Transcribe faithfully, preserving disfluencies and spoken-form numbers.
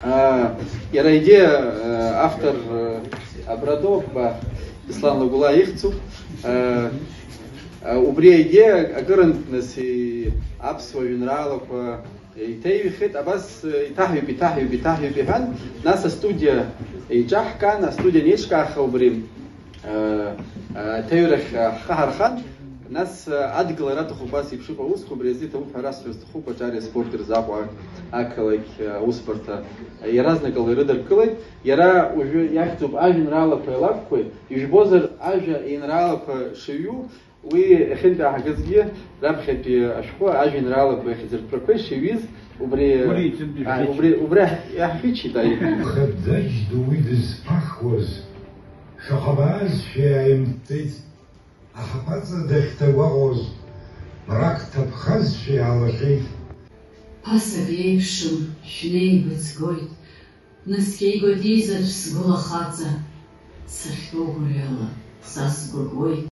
А, иара аидеиа, а, автор, а, Абрадов, ба, Беслан Лагәлаа ихьӡуп. А, а, убри аидеиа акырынтә нас и-, аԥсуа жәеинраалақәа иҭеиҩхеит, абас, а, иҭаҳҩып, иҭаҳҩып, иҭаҳҩып иҳәан, нас астудиа еиҿаҳкаан, астудиа анеиҿкааха убри, а, а, аҭаҩрахь, а, ҳхы ҳархан, нас, а, адгылара аҭахуп, ас еиԥш ыҟоу аусқәа, убри азы иҭабуп ҳәа расҳәо сҭахуп, аҿареи аспорти рзы Аҟәа ақалақь, а, аусбарҭа, а, иаразнакала ирыдыркылеит. Иара уажәы иахьӡуп ажәеинраалақәеи алакәқәеи, ижәбозар, ажәа еинраалақәа шыҩу, уи иахьынтәааҳгазгьы раԥхьатәи ашәҟәы ажәеинраалақәа иахьӡыртәрақәа ишыҩыз, убри, Убри иҭынтә а, ишәыхьчеит. Убри, убри иаҳ-, иаҳхьыччеит, аи. Хыӡаџь ду уи дызԥахуаз, шаҟа баазшәа иааимттеит, аҳаԥаҵа дахьҭагәаҟуаз, мрак ҭаԥхазшәа иаалахьеит. Ԥасак еиԥшым шәнеибыҵгоит, наскьеигоит изаҵә сгәыла хаҵа, сахьтәоу гәырҩала са сгәагоит.